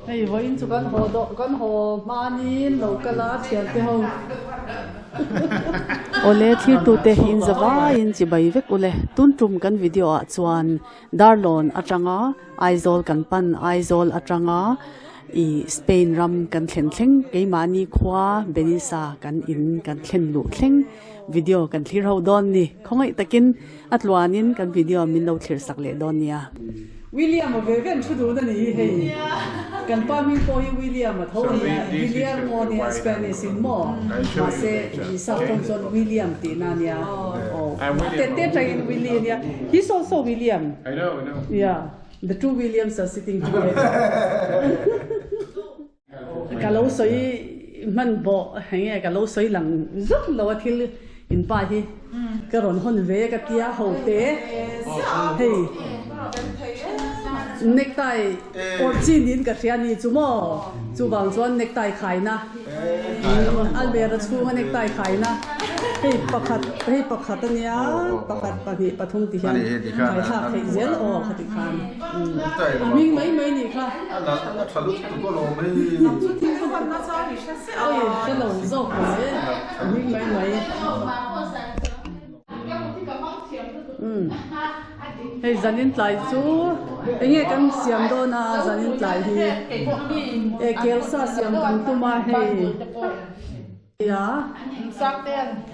Hei vawiin chu kan haw dawh kan haw hmanin lo kal a thiante ho. Awle thirtute hi in zavaiin chibai vek ule. Tun tum kan video ah chuan Darlawn atanga Aizawl kan pan Aizawl atanga i Spain ram kan thlen thleng keimahni khua Benissa kan in kan thlen luh thleng video kan thlir ho dawn ni. Khawngaih takin A tluanin kan video min lo thlir sak leh dawn nia. William a ve ve an thu dun a ni hi hei. Kan pa hming pawh hi William a tho a nia, Guillermo nia Spanish in maw? Mahse Isaac tawng chuan William tihna a nia. Aw a tet te atangin Willy a nia. He's also William. Yeah, the two Williams are sitting together. Ka lo sawi hman bawh eng nge ka lo sawi lang zuk lo a thil in pa hi ka rawn hawn ve ka tia ho te hei necktie awrh chi niin ka hria ni chu maw chuvang chuan necktie khaina almera chhunga necktie khaina hei pakhat hei pakhat ania pakhat pahnih pathum ti hian ngaihthlak theih zel aw khati khan. Hming mai mai nih kha. Oi hre lo zawk mai e. Hming mai mai. Hei zanin tlai chu enge kan siam dawn a zanin tlai hi e kelsa siam kan tum a hei. Nia,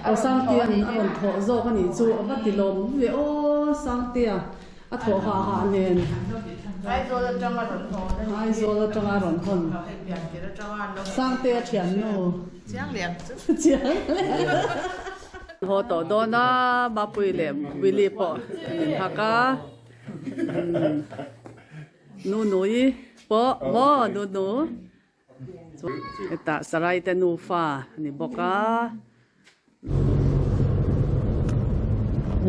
aw Sangtea'n a rawn thawh zawk a nih chu a va ti lawm ve aw Sangtea a thawh hah hah nen. Aizawl atanga rawn hawn a ni. Aizawl atanga rawn hawn. Sangtea thiannu. Chiang lian chu. Chiang lian. Haw tawh dawn a, Mapuii leh Willie pawh an inhak a. Nunui pawh maw Nunu. Hetah Sarai te nufa a ni bawk a.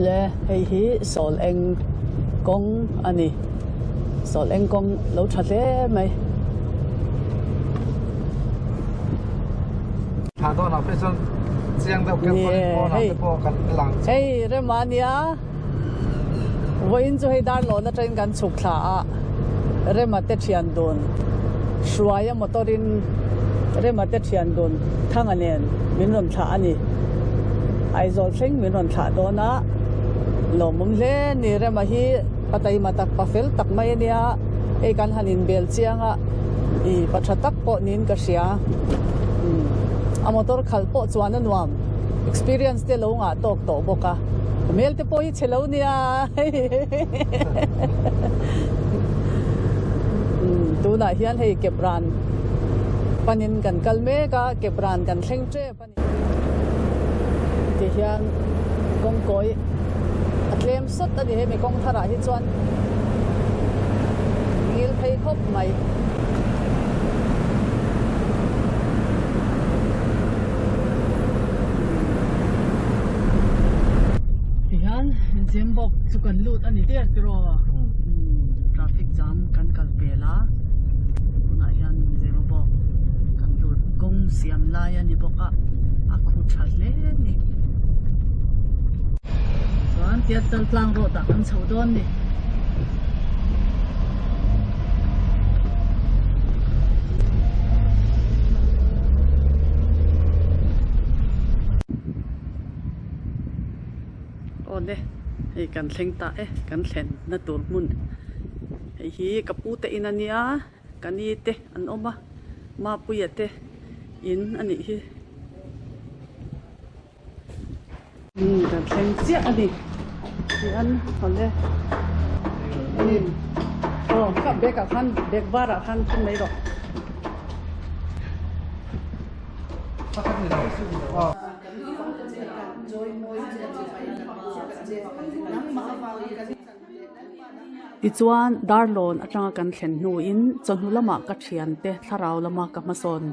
Le hei hi sawl eng kawng a ni. Sawl eng kawng lo tha hle mai. Hei rema ania vawiin chu hei darlawn atangin kan chhuk thla a. Rema te thian dun hruaia motor in Rema te thian dun Thanga nen min rawn thlah a ni. Aizawl thleng min rawn thlah dawn a, lawmawm hle a ni. Rema hi pa taima tak pa fel tak mai a nia, hei kan han inbel chiang a, i pa tha tak pawh niin ka hria. A motor khalh pawh chuan a nuam, experience te lo ngah tawk tawh bawk a. Hmel te pawh hi chhe lo nia Tunah hian hei Kepran panin kan kal mek a, Kepran kan thleng tep a ni. Ti hian kawngkawi a tlem sawt a ni hemi kawng tharah hi chuan ngil phei khawp mai. Tihian Zembawk chu kan lut a ni der tiraw traffic jam kan kal pel a tunah hian Zembawk kan lut kawng siam lai a ni bawk a a khu tha hle a ni chuan Tiatchal tlang road ah kan chho dawn a ni. Awle hei kan thleng ta e kan thlen na tur hmun hei hi ka pu te in ania ka ni te an awm a mapuia te in a nih hi. Umm kan thleng chiah a ni tihian awle umm aw kha bag ah khan bag var ah khan thun mai rawh. Tichuan Darlawn atanga kan thlen hnuin chawhnu lamah ka thiante thlarau lama ka hmasawn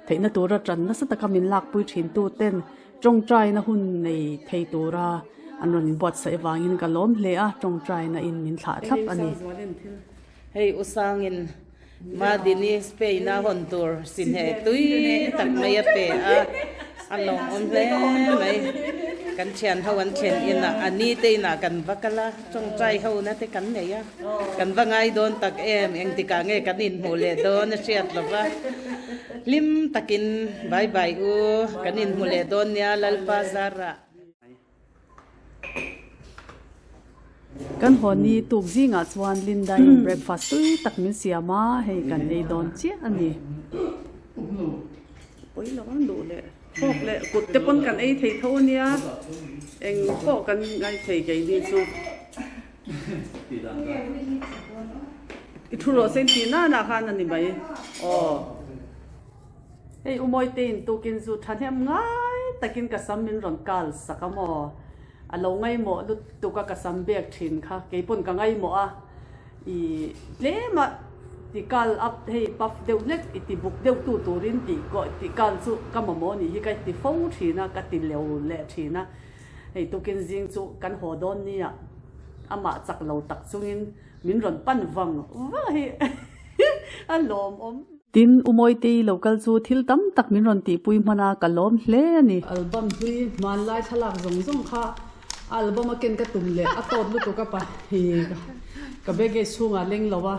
theihna tura tan nasa taka min lakpui thintu ten Tawngtaina hun nei thei tura an rawn inbuatsaih avangin ka lawm hle a, tawngtaina in min thlah thlap a ni. Hei U Sangin Madini Spain a hawn tur sinheh tui tak mai a pe a, a lawmawm hle mai. Kan thian ho an thlen inah a ni te inah kan va kal a, tawngtai ho na te kan nei a, kan va ngai dawn tak em, engtikah nge kan inhmuh leh dawn a hriat lo va, hlim takin bye bye u, kan inhmu leh dawn nia Lalpa Zarah. Kan haw ni tuk zingah chuan Linda in breakfast tui tak min siam a, hei kan ei dawn chiah a ni. Pawi lo ang duh leh thawk leh kut te pawn kan ei thei tho a nia, eng pawh kan ngai thei keini chu. I thu rawh sen tih nana khan a ni mai aw. Hei u Mawitein tukin chu thahnem ngai takin ka sam min rawn kal sak a maw? A lo ngaimawh lutuk a ka sam bek thin kha keipawn ka ngaimawh a, i tlem a ti kal up hei puff deuh hlek i ti buk deuh tu turin tih kawh tih kal chu ka mamawh nih hi ka ti fo thin a ka ti leu leh thin a, hei tukin zing chu kan haw dawn nia amah chak lo tak chungin min rawn pan vang vang hi a lawmawm. Tin, U Mawitei lo kal chu thil tam tak min rawn tihpui hman a, ka lawm hle a ni. Album hlui hmanlai thlalak zawng zawng kha a album a ken ka tum leh a tawt lutuk a pa hi ka baggage chhungah leng lo a,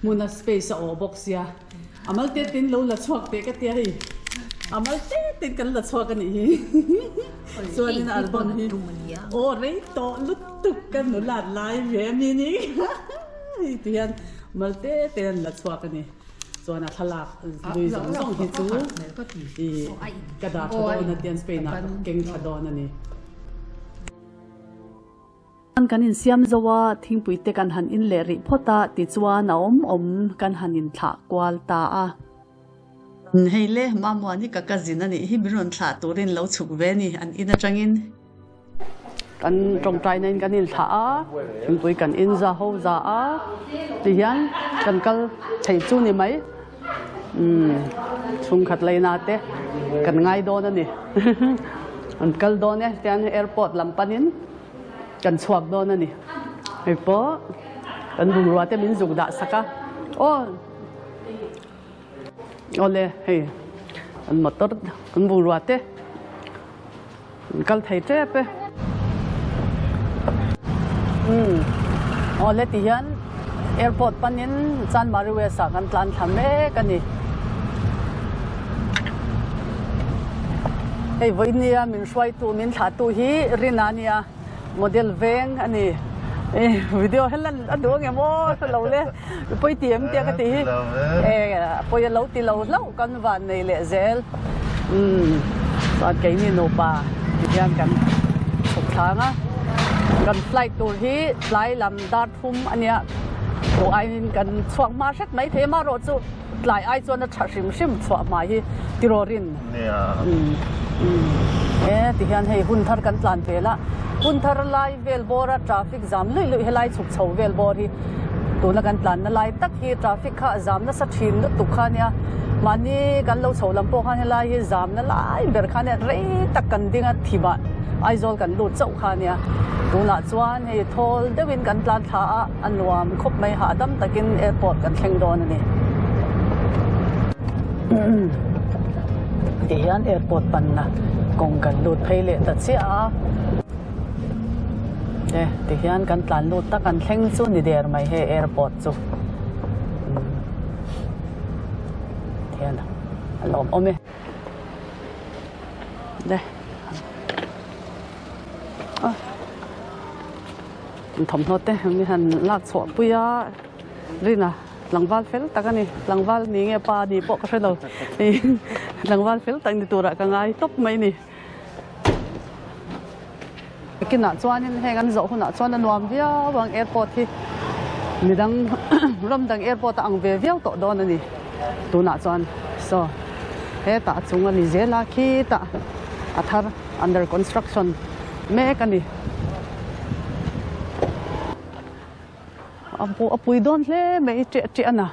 hmuna space a awh bawk sia. A mal te tin lo la chhuak teh ka tia hei, a mal te tin kan la chhuak a nih hi. Chuanin album hi aw rei tawh lutuk ka nulat lai ve a mi ni hei ti hian mal te te an la chhuak a ni. Chuan a thlalak lui zawng zawng hi chu i ka dah tha dawn a tian Spain ah keng tha dawn a ni. Kan insiam zo a, thingpui te kan han in leh rih phawt a, tichuan a awm awm kan han inthlah kual ta a. Hei le, Mamuani ka cousin a nih hi, min rawn thlah turin lo chhuk ve a ni, an in atangin. Kan tawngtaina in kan inthlah a, thingpui kan in za ho za a, tihian kan kal thei chu ni mai. Umm chhungkhat laina te kan ngai dawn a ni. An kal dawn e tian airport lam panin kan chhuak dawn a ni. Hei pawh kan bungrua te min zuk dah sak a, aw. Awle hei kan motor kan bungrua te kan kal thei tep e. Umm awle ti hian airport panin Chanmari West ah kan tlan thla mek a ni. Hei vawinia min hruaitu min thlahtu hi Rina a nia. Model veng a ni. Video he lan a duh angem aw hre lo le pawi ti em tia ka ti hi e pawi a lo ti lo hlauh kan van nei leh zel umm chuan keini nupa ti hian kan chhuk thlang a kan flight tur hi tlai lam dar thum a nia duh aiin kan chhuak hma hret mai thei a amaherawh chu Tlai ai chuan a tha hrim hrim chhuah hmai hi tirawrin e ti hian hei hun thar kan tlan vel a, hun thar lai vel bawr a traffic zam luih luih helai chhuk chho vel bawr hi tuna kan tlanna lai tak hi traffic kha a zam nasa thin lutuk kha ania mahni kan lo chho lam pawh khan helai hi zamna lai ber kha ania rei tak kan ding a thimah Aizawl kan lut chauh kha ania tunah chuan hei thawl deuhin kan tlan thla a. A nuam khawp mai hahdam takin airport kan thleng dawn a ni. Ti hian airport panna kawng kan lut phei leh ta chiah a. E ti hian kan tlan lut ta kan thleng chu ni der mai hei airport chu. Thian a lawmawm e. Le. Thawmhnaw te mi han lak chhuah pui a Rina tlangval fel tak a ni tlangval ni nge pa ni pawh ka hre lo tlangval fel tak ni turah ka ngai tawp mai ni kinah chuanin heng an zawh hunah chuan a nuam viau ang airport hi midang ram dang airport a ang ve viau tawh dawn a ni tunah chuan saw hetah a chung a ni zel a khitah a thar under construction mek a ni. A pawh a pui dawn hle mai ṭiah ṭiah a na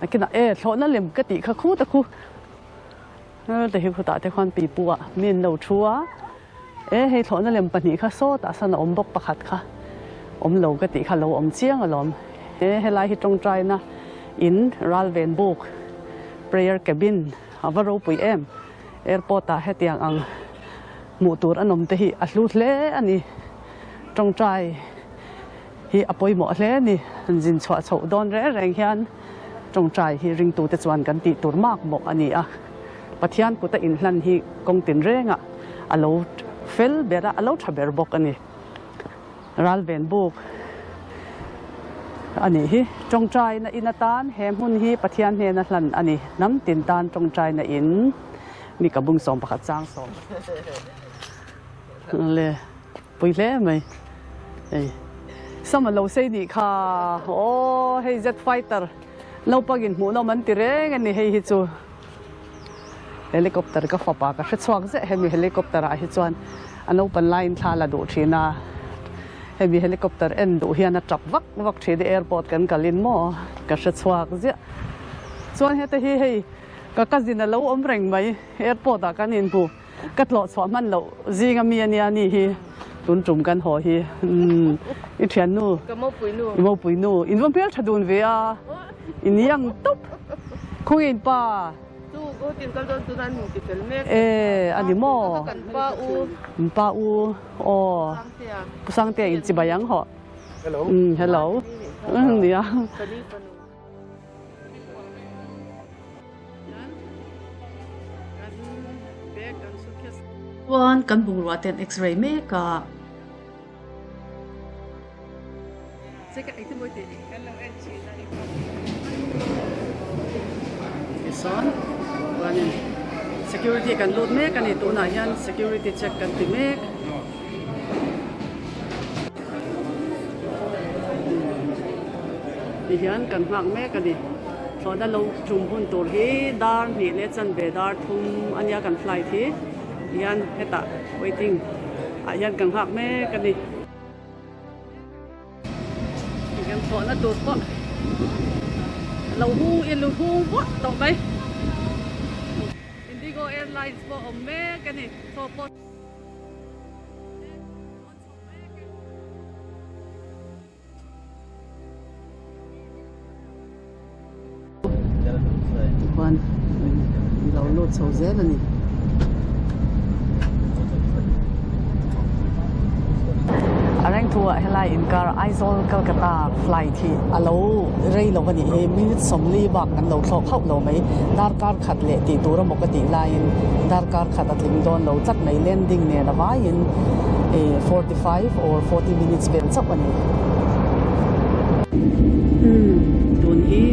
nakinah e thlawhna lem ka tih kha khut a khu te hi khutah te khuan pipu ah mi an lo thu a e hei thlawhna lem pahnih kha sawtah sawn a awm bawk pakhat kha awm lo ka tih kha lo awm chiang alawm e helai hi tawngtaina in ralven buk prayer cabin a va ropui em airport ah hetiang ang. Hmuh tur an awm te hi a hlu hle a ni. Tawngtai hi a pawimawh hle a ni. Zin chhuah chhoh dawn reng reng hian tawngtai hi ringtute chuan kan tih tur mak mawh a ni a. Pathian kuta inhlan hi kawng tinrengah a lo fel ber a, a lo tha ber bawk a ni. Ralven buk a nih hi. Tawngtaina in atan he hmun hi Pathian hnena hlan a ni. Hnam tin tan tawngtaina in mi ka bung 11 chang sawm le pui hle mai hei. Sam a lo sei nih kha aw hei jet fighter naupangin hmuhnawm an ti reng a ni hei hi chu. Helicopter ka fapa ka hre chhuak zeh hemi helicopter ah hi chuan a naupan laiin thla la duh thin a, hemi helicopter en duh hian a tap vak vak thin a airport kan kal in maw ka hre chhuak ziah. Chuan heta hi hei ka cousin a lo awm reng mai airport ah kan inhmu ka tlawh chhuah hman loh zing ami ania ni hi tun tum kan haw hi umm i thiannu Ka mopui nu. I mopui nu in va hmeltha dun ve a in iang tawp khawnge in pa. Chu go tin kal dawn tuna an ti fel mek. E a ni maw? Kan pa u. Kan pa u aw. Sangtea. Pu Sangtea in chibai ang hawh. Hello. Hello. Nia. Chuan kan bungrua te an x-ray mek a. Tichuan chuanin security kan lut mek a ni tunah hian security check kan ti mek. Tihian kan nghak mek a ni. Thlawhna lo tum hun tur hi dar hnih leh chanve dar thum a nia kan flight hi tihian hetah waiting ah hian kan nghak mek a ni. Kan thlawhna tur pawh lo hung i lu hung vak tawh mai. Indigo Airlines pawh a awm mek a ni. Thlawh pawh. Chuan lo lut chho zel a ni. A reng thu ah helai inkar Aizawl Calcutta flight hi a lo rei lo a nih hi minute sawmli bak kan lo thlawk hauh lo mai. Darkar khat leh tih tur emaw ka tih laiin darkar khat a tling dawn lo tlat mai landing nen a vaiin 45 or 40 minutes vel chauh a ni. Umm tun hi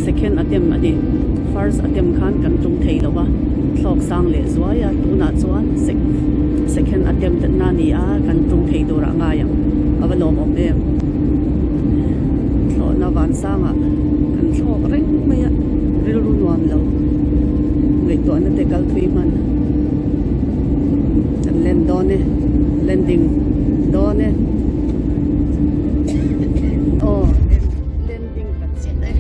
second attempt a ni. First attempt khan kan tum thei lo a, thlawk sang leh zuai a, tunah chuan second attempt na ni a, kan tum thei tur ah ngai ang, a va lawmawm em. Thlawhna vansangah kan thlawk reng mai a, rilru nuam lo ngaihtuahna te kal thui hman kan len dawn e, landing dawn e. Aw landing ta chiah e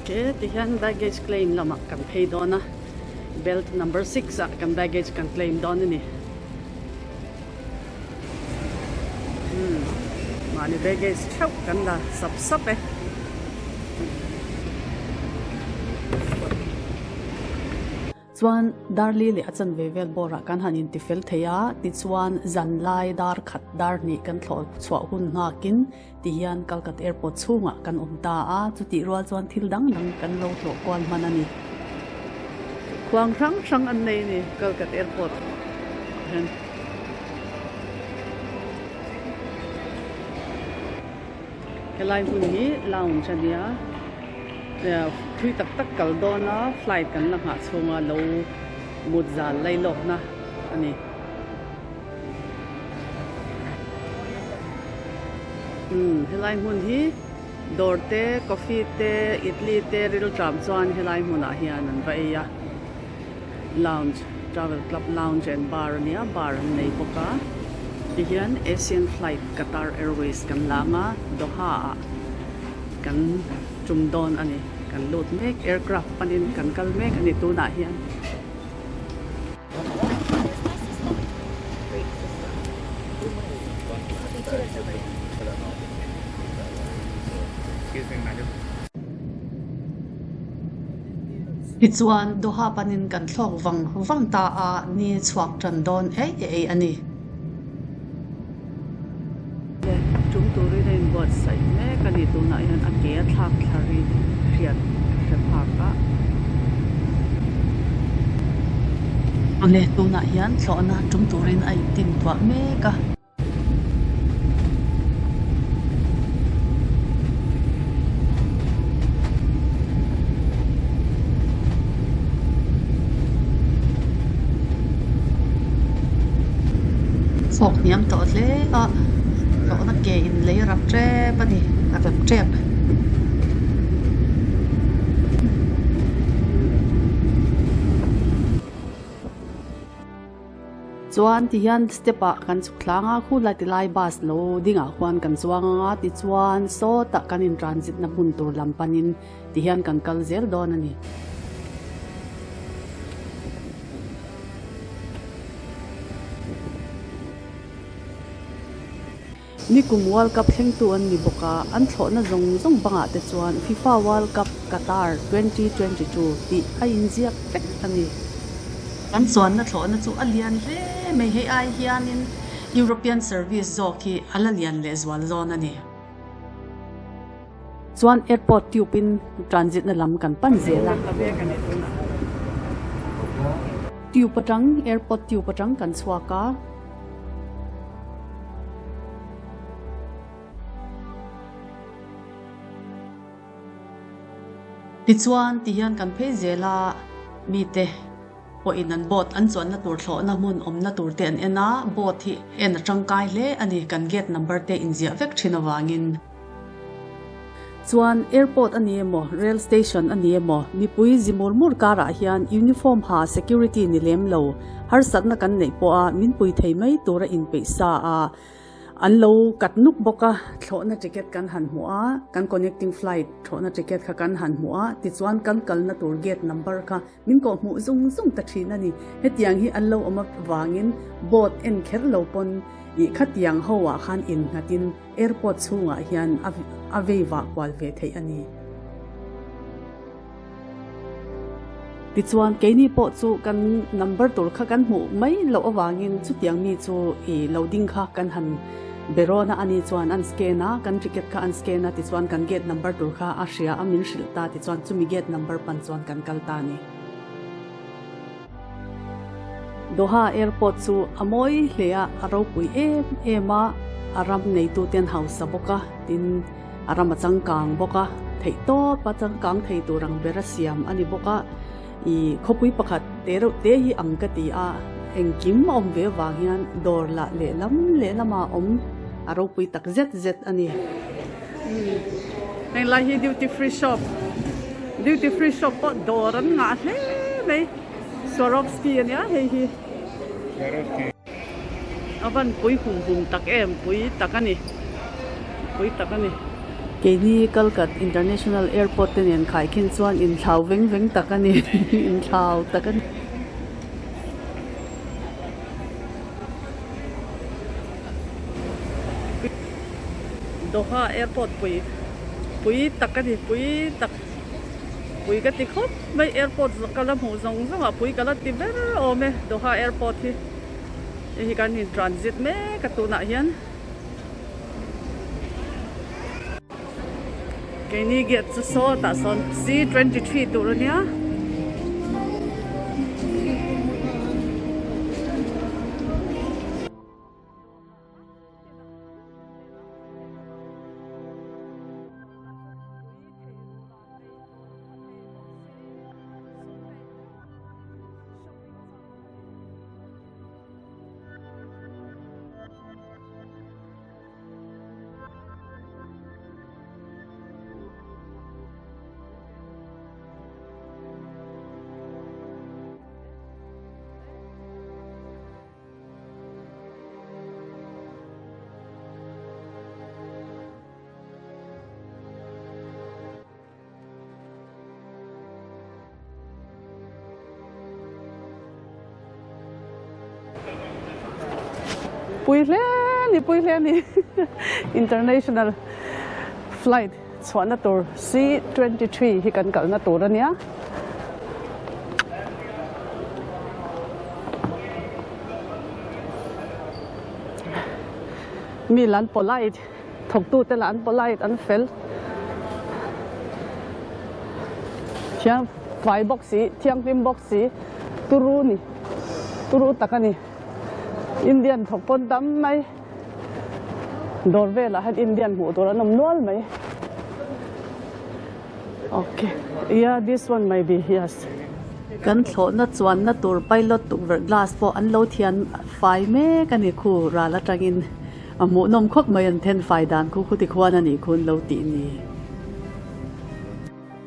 Ok tihian baggage claim lamah kan phei dawn a belt number six ah kan baggage kan claim dawn a ni. Umm mahni baggage theuh kan la sap sap e. Chuan Darli leh a chanve vel bawrah kan han inti fel thei a, tichuan zanlai dar khat dar hnih kan thlawh chhuah hun nghakin tihian Calcutta Airport chhungah kan awm ta a, chutih rual chuan thil dang dang kan lo hlawh kual hman a ni. Khuang hrang hrang an nei a ni Calcutta Airport ah hian. Helai hmun hi lounge a nia thui tak tak kal dawn a flight kan la nghah chhunga lo mut zal lai lawkna a ni. Umm helai hmun hi dawr te coffee te idli te rilṭam chuan helai hmunah hian an va ei a lounge travel club lounge and bar a nia bar an nei bawk a tihian Asian flight Qatar Airways kan lang a Doha ah kan tum dawn a ni kan lut mek aircraft panin kan kal mek a ni tunah hian. Tichuan, Doha panin kan thlawk vang vang ta a, ni chhuak tan dawn ei ei a ni. Tum turin a inbuatsaih mek a ni. Tunah hian a ke a thlak thla ri hriat hre phak a. Awle, tunah hian thlawhna tum turin a intintuah mek a. Fawk hniam tawh hle a, hlawhna ke in lei rap tep a ni, a rep tep. Chuan ti hian step ah kan chhuk tlang a, khu lai ti lai bus lo ding ah khuan kan chuang ang a, tichuan sawtah kan in transit na hmun tur lam panin ti hian kan kal zel dawn a ni. Nikum World Cup thlengtu an ni bawk a, an thlawhna zawng zawng bangah te chuan FIFA World Cup Qatar 2022 tih a inziak vek a ni. Kan chuanna thlawhna chu a lian hle mai, hei ai hianin European service zawk hi a la lian lehzual zawn a ni. Chuan airport tube in transit na lam kan pan zel a. Tube atang airport tube atang kan chhuak a. Tichuan tihian kan phei zel a mite. Pawhin an boat an chuanna tur thlawhna hmun awmna tur te an en a, boat hi en a tangkai hle a ni, kan gate number te inziah vek thin avangin. Chuan airport a ni emaw, rail station a ni emaw, mipui zi mur mur karah hian uniform ha security ni lem lo, harsatna kan neih pawha min pui thei mai tura inpeih sa a, An lo kat nuk bawk a, thlawhna ticket kan han hmuh a, kan connecting flight thlawhna ticket kha kan han hmuh a, tichuan kan kalna tur gate number kha min kawh hmuh zung zung ta thin a ni. Hetiang hi an lo awm avangin boat en kher lo pawn ih khatiang ho ah khan innghatin airport chhungah hian a vei vah kual ve theih a ni. Tichuan, keini pawh chu kan number tur kha kan hmuh mai loh avangin chutiang mi chu i lo ding kha kan han be rawn a, ani chuan an scan a, kan ticket kha an scan a, tichuan kan gate number tur kha a hria a, min hrilh ta, tichuan chumi gate number pan chuan kan kal ta a ni. Doha Airport chu a mawi hle a, a ropui em em a, a ram neitute an hausa bawk a, tin, A ram a changkang bawk a, theih tawp a changkang thei tur ang ber a siam a ni bawk a, ih khawpui pakhat te reuh te hi ang ka ti a, engkim a awm ve avang hian dawr lah lehlam lehlamah a awm a ropui tak zet zet a ni. Heng lai hi duty free shop, duty free shop pawh dawr an ngah hle mai, Swarovski a nia hei hi. A van pui hum hum tak em, pui tak a ni, pui tak a ni. Keini Kalkat International Airport te nen khaikhin chuan inthlau veng veng tak a ni, inthlau tak a ni. Doha Airport pui pui tak a ni, pui tak, pui ka ti khawp mai, airport ka la hmuh zawng zawng ah pui ka la ti ber awm e, Doha Airport hi. Hei hi kan in transit mek a tunah hian keini gate chu sawtah sawn C 23 tur ania. Pui hle ni pui hle ni international flight chhuahna tur C 23 hi kan kalna tur a nia. Mi lah an polite, thawktute lah an polite, an fel. Thiang fai bawk si, thianghlim bawk si, turu ni, turu tak a ni. Indian thawk pawn tam mai. Dawr velah hian Indian hmuh tur an awm nual mai. Okay, yeah this one may be yes. Kan thlawhna chuanna tur pilot tukverh glass pawh an lo thian fai mek a ni khu ral atangin a hmuhnawm khawp mai an then fai dan khu khuti khuan a nih khu an lo tih ni.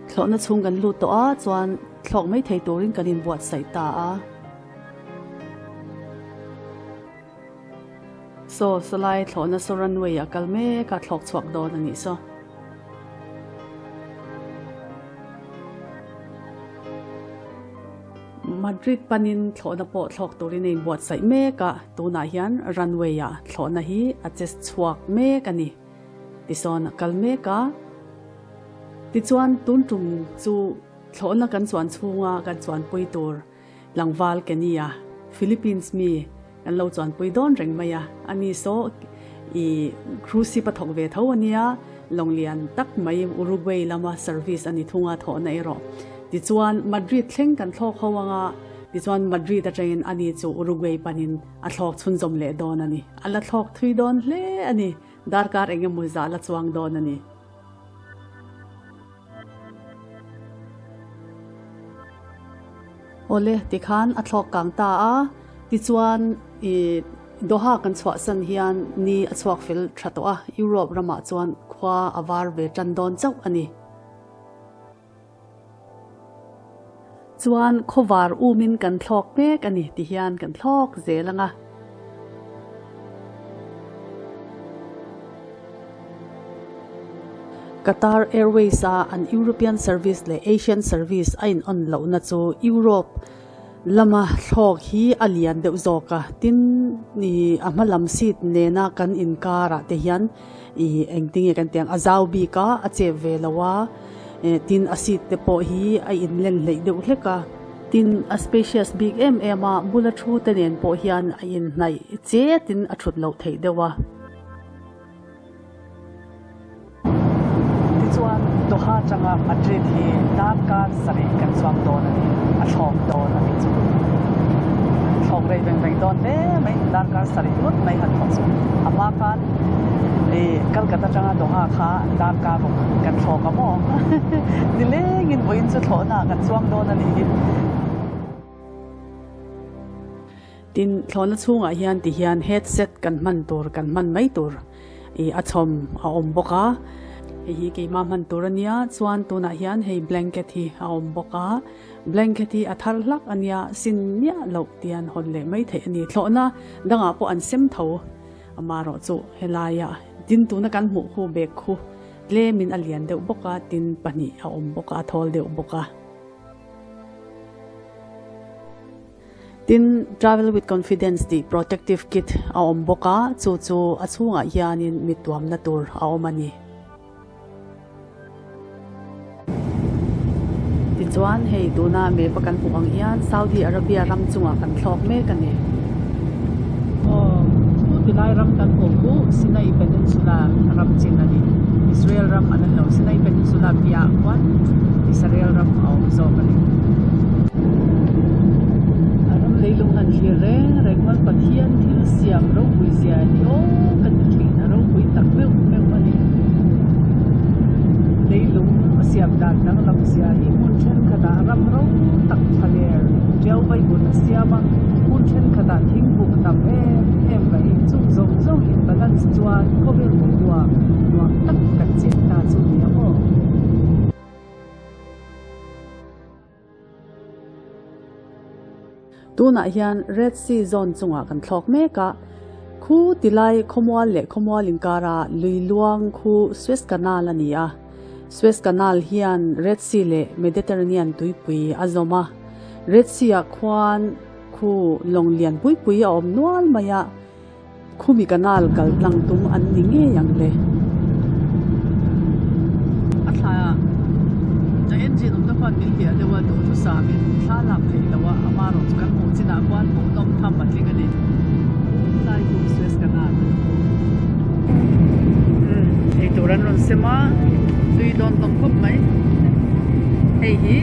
Thlawhna chhung kan lut tawh a chuan thlawk mai thei turin kan inbuatsaih ta a. Saw sawlai thlawhna saw runway a kal mek a, thlawk chhuak dawn a nih saw. Madrid panin thlawhna pawh thlawk turin a inbuatsaih mek a, tunah hian runway ah thlawhna hi a che chhuak mek a ni. Tisawn a kal mek a, tichuan tun tum chu thlawhna kan chuan chhunga kan chuanpui tur Tlangval Kenny-a, Philippines mi, kan lo chuanpui dawn reng mai a. Ani saw i cruise ship a thawk ve tho a nia, lawng lian tak mai Uruguay lama service a ni thung a thawhna erawh. Tichuan Madrid thleng kan thlawk ho ang a, tichuan Madrid atangin ani chu Uruguay panin a thlawk chhunzawm leh dawn a ni. A la thlawk thui dawn hle a ni. Darkar eng emaw zah la chuang dawn a ni. Awle, tikhan a thlawk kang ta a, tichuan i Doha kan chhuahsan hian ni a chhuak fel tha tawh a, Europe ramah chuan khua a var ve tan dawn chauh a ni. Chuan khawvar umin kan thlawk mek a ni ti hian kan thlawk zel ang a. Qatar Airways a an European service leh Asian service a in on lohna chu Europe lama thlawk hi a lian deuh zawk a, tin ih a hma lam seat nena kan inkarah te hian ih engtinge kan tih ang a zau bik a, a chep ve lo a, tin a seat te pawh hi a inlen hleih deuh hlek a. Tin, a spacious bik em em a, bula thu te nen pawh hian a inhnaih chetin a thut loh theih deuh a. Tichuan, Doha atanga Madrid hi darkar sarih kan chuang dawn a ni, a thlawk dawn a nih chu. Thlawk rei veng veng dawn hle mai, darkar sarih ngawt mai han thlawh chu. A hma khan i Calcutta atanga Doha kha darkar ruk kan thlawk a maw? Nilengin vawiin chu thlawhnaah kan chuang dawn a nih hi. Tin, thlawhna chhungah hian ti hian headset kan hman tur kan hman mai tur ih a chhawm a awm bawk a. Hei hi keimah hman tur a nia, chuan tunah hian hei blanket hi a awm bawk a. Blanket hi a thar hlak a nia, sin miah loh tian hawn leh mai theih a ni. Thlawhna dangah pawh an sem tho amaherawh chu helaia tin tuna kan hmuh khu bag khu Tlemin a lian deuh bawk a, tin pahnih a awm bawk a, a thawl deuh bawk a. Tin, Travel with Confidence tih protective kit a awm bawk a, chu chu a chhungah hianin mit tuamna tur a awm a ni. Tichuan, hei tuna map a kan hmuh ang hian Saudi Arabia ram chungah kan thlawk mek a ni. Aw, chu tilai ram kan hmuh khu Sinai Peninsula ram chin a ni. Israel ram an lo. Sinai Peninsula piahah khuan Israel ram a awm zawk a ni. A ram leilung han thlir reng reng khuan Pathian thil siam ropui zia hi aw ka ti thin a ropui tak meuh meuh a ni. Leilung a siam dan danglam zia hi hmun thenkhatah ram ro tak tha ler tiau vaivut a siam a, hmun thenkhatah thingbuk tam em em mai chung zawng zawng in balance chuan khawvel boruak nuam tak kan chen ta chu ni ang aw. Tunah hian Red Sea zone chungah kan thlawk mek a, khu tilai khawmual leh khawmual inkara lui luang khu Suez Canal a ni a. Suez Canal hian Red Sea leh Mediterranean tuipui a zawm a. Red Sea-ah khuan khu lawng lian pui pui a awm nual mai a. Khumi canal kal tlang tum an ni ngei ang le. A thla a engine awmna khuan min hliah deuh a duhthusam in thla lak theih loh a ama erawh chu kan hmuh chinah khuan hmuhnawm tham a tling a ni. Tunlai chu Suez Canal a ni. Eitur an rawn sem a, tui dawn hlawm khawp mai. Hei hi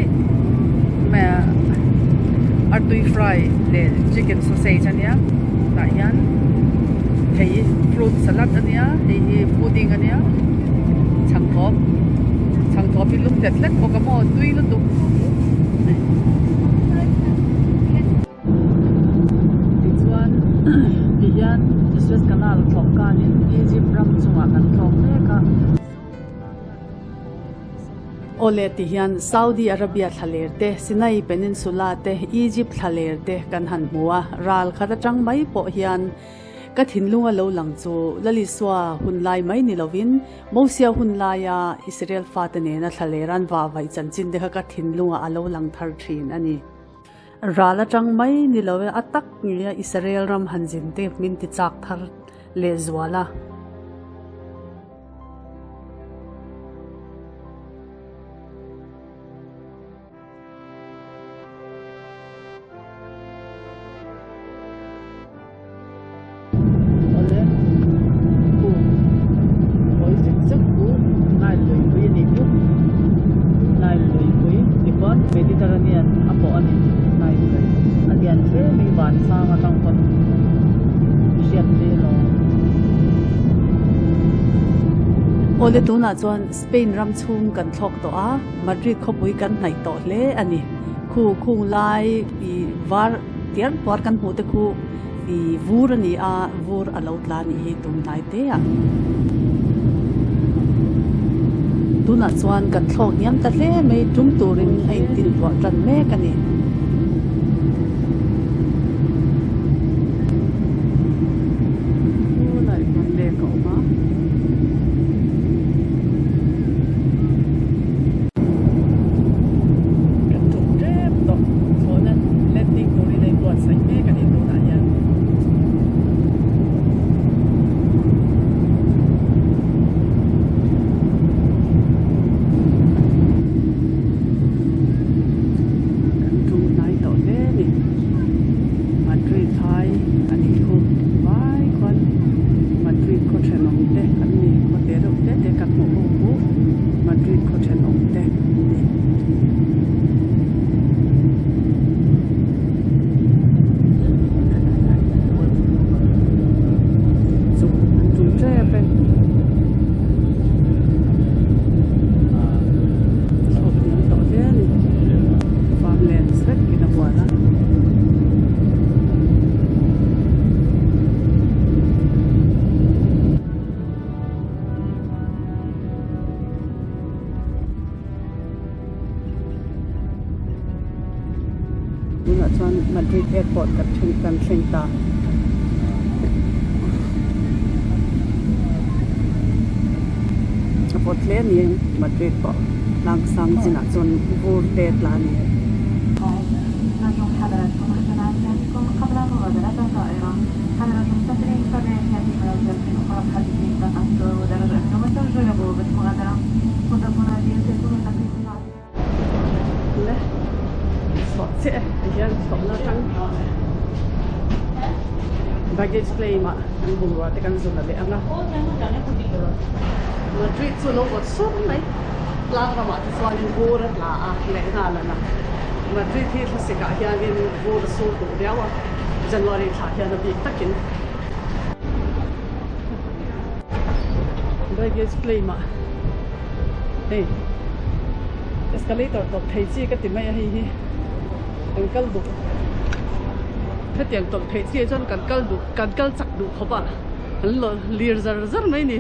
artui fry leh chicken sausage a nia tah hian thei fruit salad a nia hei hi pudding a nia chhangthawp chhangthawp hi lum hlet hlet bawk a maw tui lutuk. Tichuan tihian Suez Canal thlawh kanin Egypt ram chungah kan thlawk mek a. Awle tihian Saudi Arabia thlaler te, Sinai Peninsula te, Egypt thlaler te kan han hmu a, ral khat atang mai pawh hian ka thinlunga lo lang chu Lalisua hun lai mai ni lovin Mosia hun laia Israel fate nena thlaler an vah vaih chanchin te kha ka thinlungah a lo lang thar thin a ni. Ral atang mai ni lo e, a tak nge a Israel ram han zin te min ti chak thar leh zual a. Awle, khu hawi zek zek khu Nile luipui a nih chu. Nile luipui tikhuan Mediterranean a pawh a ni Nile lui. A lian hle mai van sang atang pawn hriat hle lo. Awle tunah chuan Spain ram chhung kan thlawk tawh a, Madrid khawpui kan hnaih tawh hle a ni. Khu khung lai ih var. Tiar puar kan hmuh te khu ih vur a ni a, vur a lo tla a nih hi tum hnai te ah. Tunah chuan kan thlawk hniam ta hle mai tum turin a intintuah tan mek a ni. Tunah hian lek a awm a. Kan tum tep tawh thlawhna landing turin a inbuatsaih mek a ni tunah hian. Kan tum hnai tawh hle a ni. Madrid phai a nih khu vai khuan Madrid khaw thenawm te an ni khaw te reuh te te kan hmuh ho khu Madrid khaw thenawm te an ni. Chuk an tum tep e. Chhawk hniam tawh hle a ni. Farmlands vek in a hual a. Tunah chuan Madrid airport kan thleng kan thleng ta. A vawt hle a ni Madrid pawh tlang sang chinah chuan vur te tla a ni. Le chhuah chiah e tihian chhuahna atang baggage claim ah kan bungrua te kan zun a leh ang a Madrid chu lo vawt sur mai tlang ramah te chuanin vur a tla a leh nghal a na Madrid hi thlasik ah hianin vur a sur duh viau a January thla hian a bik takin baggage claim ah hei escalator tawp thei chi ka ti mai a hei hi kan kal duh hetiang tawp thei chi ah chuan kan kal duh kan kal chak duh khawp a an lo lir zar zar mai a ni.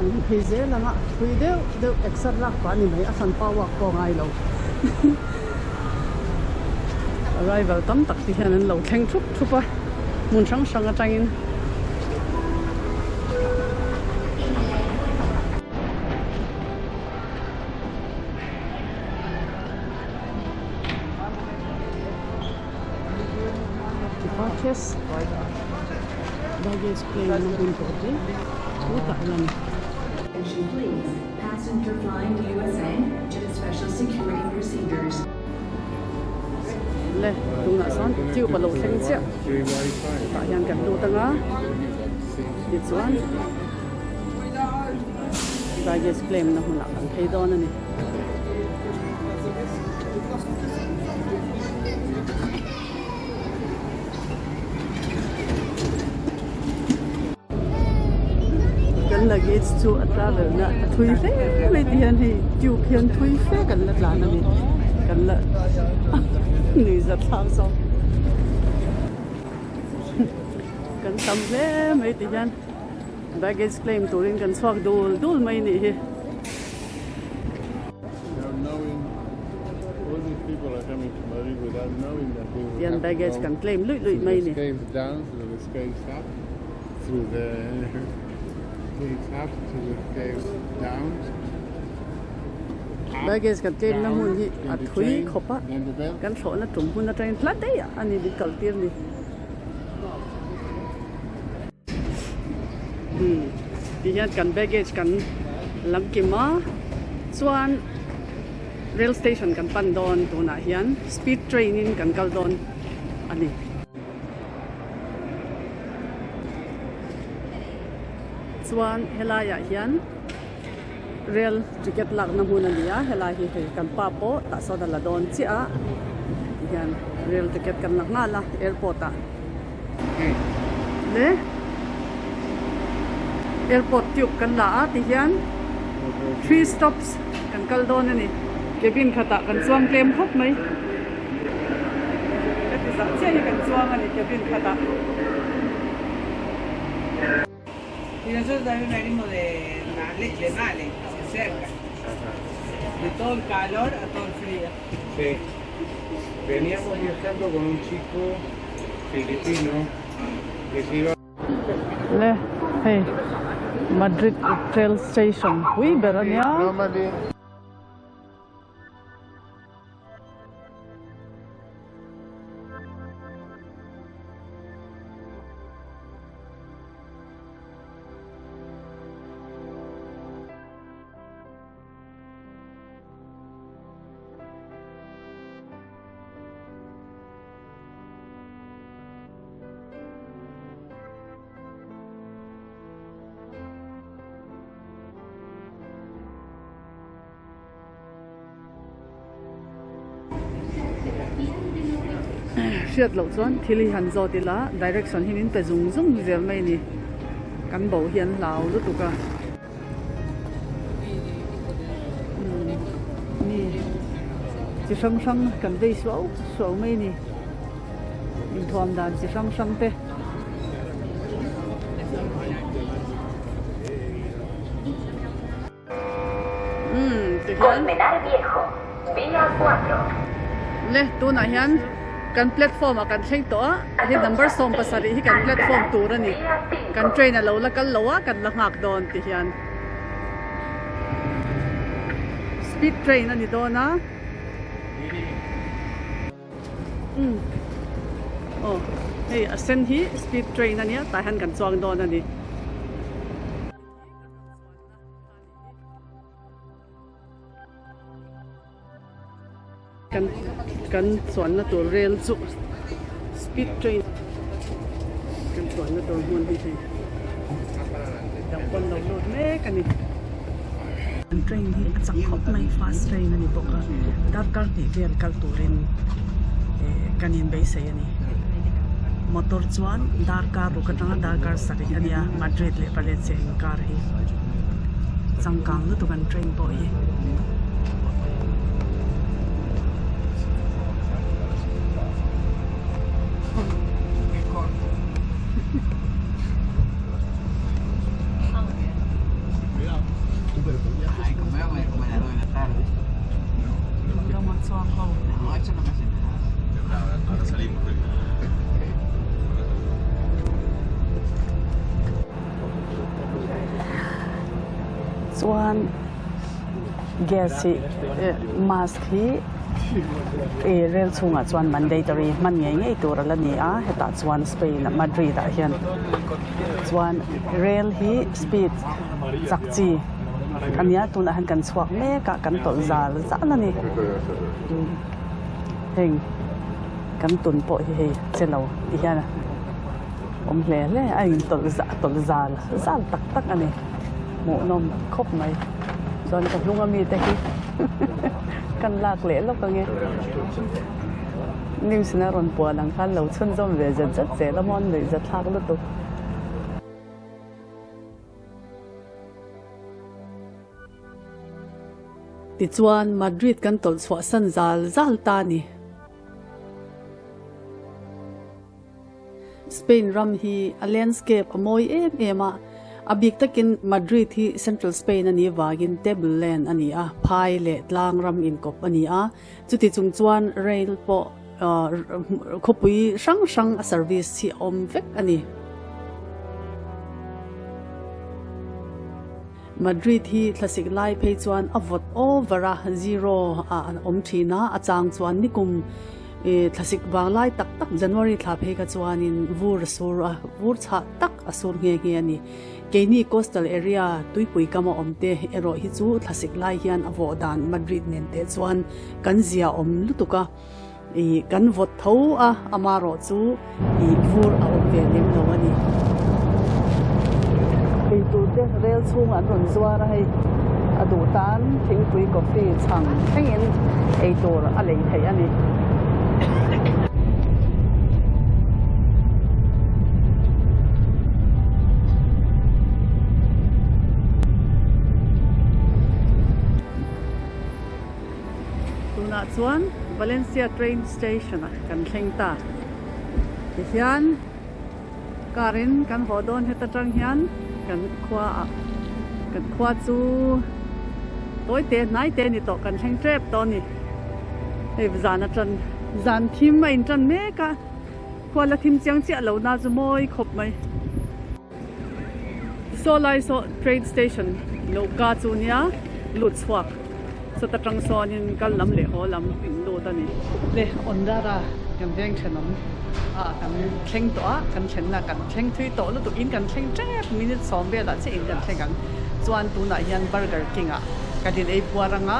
An phei zel ang a thui deuh deuh exer lak pah a ni mai a hran pa uak pawh a ngai lo. Arrival tam tak te hian an lo thleng thup thup a hmun hrang hrang atangin. Departures baggage claim na hun tawh te chutah hian. Attention please, passenger flying to USA to the special security procedures. Le tunah sawn tube a lo thleng chiah tah hian kan lut anga tichuan baggage claim na hmunah kan phei dawn a ni. Kan luggage chu a travel na a thui hle mai ti hian hei tube hian thui fe kan la tlan a ni kan la nui zat thlak zawk kan tam hle mai ti hian baggage claim turin kan chhuak dul dul mai a nih hi. Hian baggage kan claim luih luih mai a ni. Baggage kan claim na hmun hi a thui khawp a, kan thlawhna tum hun atangin hla daih a ni min kal tir ni. Umm ti hian kan baggage kan lam kim a chuan rail station kan pan dawn tunah hian speed train in kan kal dawn a ni. Chuan helai ah hian rail ticket lakna hmun a ni a helai hi hei kan pa pawh tah sawn a la dawn chiah a ti hian rail ticket kan la nghal a airport ah le airport tube kan la a ti hian three stops kan kal dawn a ni cabin khatah kan chuang tlem khawp mai ka ti zah chiah hi kan chuang a ni cabin khatah. Y nosotros también venimos de Male, de Male, cerca. De todo el calor a todo el frío. Sí. Veníamos viajando con un chico filipino que se iba. Le hei Madrid rail station pui ber a nia. Hriat loh chuan thil hi han zawt ila direction hi min pe zung zung zel mai a ni kan bo hi an hlau lutuk a mi chi hrang hrang kan vei suau suau mai a ni inthuam dan chi hrang hrang te. Le tunah hian kan platform ah kan thleng tawh a hei number 17 hi kan platform tur a ni kan train a lo la kal lo a kan la nghak dawn ti hian speed train a ni dawn a umm aw hei a sen hi speed train a nia tah hian kan chuang dawn a ni. Kan kan chuanna tur rel chu speed train kan chuanna tur hmun hi hei dang pawn lo lut mek a ni. Kan train hi a chak khawp mai fast train a ni bawk a darkar hnih vel kal turin eh kan inbeisei a ni. Motor chuan darkar ruk atanga darkar sarih a nia Madrid leh Valencia inkar hi changkang lutuk an train pawh hi. Chuan gas hi mask hi ih rel chhungah chuan mandatory hman ngei ngei tur a la ni a hetah chuan Spain ah Madrid ah hian chuan rel hi speed chak chi a nia tunah hian kan chhuak mek a kan tawlh zal zal a ni. Heng. Kan tun pawh hi hei che lo ti hian a awm hle hle a intawlh zah tawlh zal zal tak tak a ni hmuhnawm khawp mai chuan ka hnung ami te hi kan lak leh lawk ang e news in a rawn puan ang khan lo chhunzawm ve zet zet zel a maw nuih zathlak lutuk. Tichuan Madrid kan tawlh chhuahsan zal zal ta a ni. Spain ram hi a landscape a mawi em em a, a bik takin Madrid hi Central Spain a nih vangin table land a ni a, phai leh tlang ram inkawp a ni a, chuti chung chuan rail pawh khawpui hrang hrang a service hi a awm vek a ni. Madrid hi thlasik lai phei chuan a vawt over a, zero ah an awm thin a, a chang chuan nikum thlasik vang lai tak tak January thla phei kha chuanin vur a sur a, vur chhah tak a sur nghe nghe a ni. Keini coastal area tuipui kam a awm te erawh hi chu thlasik lai hian a vawh dan Madrid nen teh chuan kan zia awm lutuk a. I kan vawt tho a, amarawh chu i vur a awm ve lem lo a ni. Eitur te rel chhungah an rawn zuar a, hei a duh tan thingpui coffee chhang thlengin eitur a lei theih a ni. Tunah chuan Valencia train station ah kan thleng ta. Tihian car in kan haw dawn heta tang hian kan khua ah kan khua chu tawi te hnai te ni tawh kan thleng tep tawh a ni. Hei zan atang zan thim a in tan mek a khua la thim chiang chiah lo na chu mawi khawp mai. Saw lai saw train station loh ka chu nia lut chhuak sawta tang sawnin kal lam leh haw lam in lut a ni. Le Ondara kan veng thenawm ah kan thleng tawh a, kan thlenna kan thleng thui tawh lutuk in kan thleng tep minute sawm velah chiah in kan thleng ang chuan tunah hian Burger King ah kan in ei puar ang a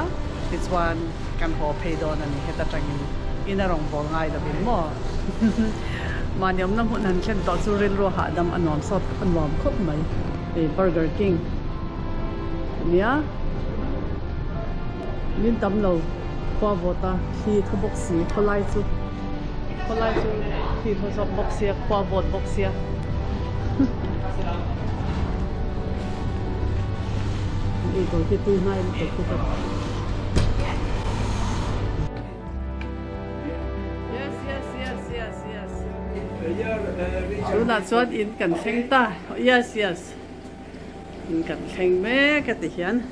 tichuan kan haw phei dawn a ni heta tangin in a rawn bawl ngai lovin maw. Mahni awmna hmun han thlen tawh chu rilru hahdam a nuam sawt a nuam khawp mai. Hei Burger King ania min tam lo khua vawt a thli thaw bawk si khawlai chu khawlai chu thli thaw zawk bawk sia khua vawt bawk sia. Eitur khi tui hnai lutuk hi ka. Yes yes yes yes yes. Tunah chuan in kan thleng ta. Yes yes. In kan thleng mek a ti hian.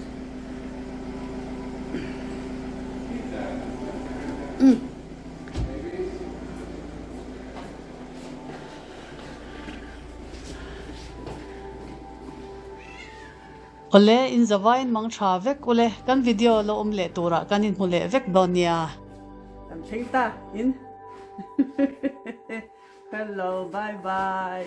Awle, in zavain mang tha vek ule, kan video lo awm leh turah kan inhmu leh vek dawn nia. Kan thleng ta in Hello bye bye.